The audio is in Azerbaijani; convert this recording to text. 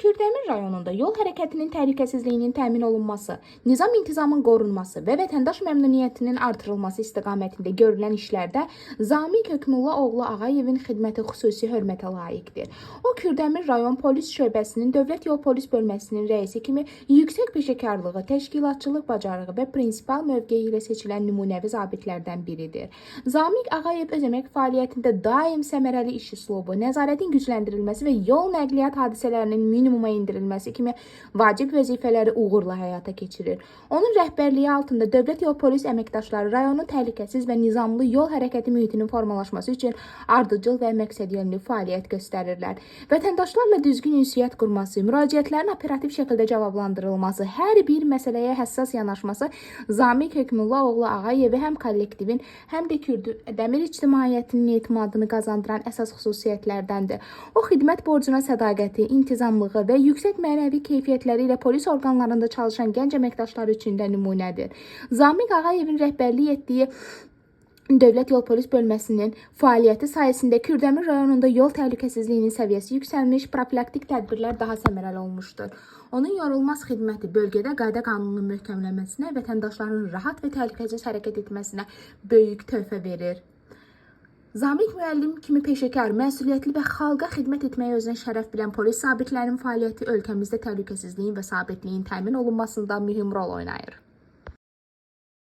Kürdəmir rayonunda yol hərəkətinin təhlükəsizliyinin təmin olunması, nizam-intizamın qorunması və vətəndaş məmnuniyyətinin artırılması istiqamətində görülən işlərdə Zamiq Hökmülla oğlu Ağayevin xidməti xüsusi hörmətə layiqdir. O, Kürdəmir rayon polis şöbəsinin Dövlət Yol Polis bölməsinin rəisi kimi yüksək peşəkarlığı, təşkilatçılıq bacarığı və prinsipial mövqeyi ilə seçilən nümunəvi zabitlərdən biridir. Zamiq Ağayev öz əmək fəaliyyətində daim səmərəli iş üslubu, nəzarətin gücləndirilməsi və yol nəqliyyat hadisələrinin minimuma endirilməsi kimi vacib vəzifələri uğurla həyata keçirir. Onun rəhbərliyi altında Dövlət Yol Polis əməkdaşları rayonun təhlükəsiz və nizamlı yol hərəkəti mühitinin formalaşması üçün ardıcıl və məqsədyönlü fəaliyyət göstərirlər. Vətəndaşlarla düzgün ünsiyyət qurması, müraciətlərin operativ şəkildə cavablandırılması, hər bir məsələyə həssas yanaşması Zamiq Hökmülla oğlu Ağayevi həm kollektivin, həm də Kürdəmir ictimaiyyətinin etimadını qazandıran əsas xüsusiyyətlərdəndir. O, xidmət borcuna sədaqəti, intizamlığı və yüksək mənəvi keyfiyyətləri ilə polis orqanlarında çalışan gənc əməkdaşlar üçün də nümunədir. Zamiq Ağayevin rəhbərlik etdiyi Dövlət Yol Polis bölməsinin fəaliyyəti sayəsində Kürdəmir rayonunda yol təhlükəsizliyinin səviyyəsi yüksəlmiş, profilaktik tədbirlər daha səmərəli olmuşdur. Onun yorulmaz xidməti bölgədə qayda-qanunun möhkəmlənməsinə, vətəndaşların rahat və təhlükəsiz hərəkət etməsinə böyük töhfə verir. Zamiq müəllim kimi peşəkar, məsuliyyətli və xalqa xidmət etməyi özünə şərəf bilən polis zabitlərinin fəaliyyəti ölkəmizdə təhlükəsizliyin və sabitliyin təmin olunmasında mühüm rol oynayır.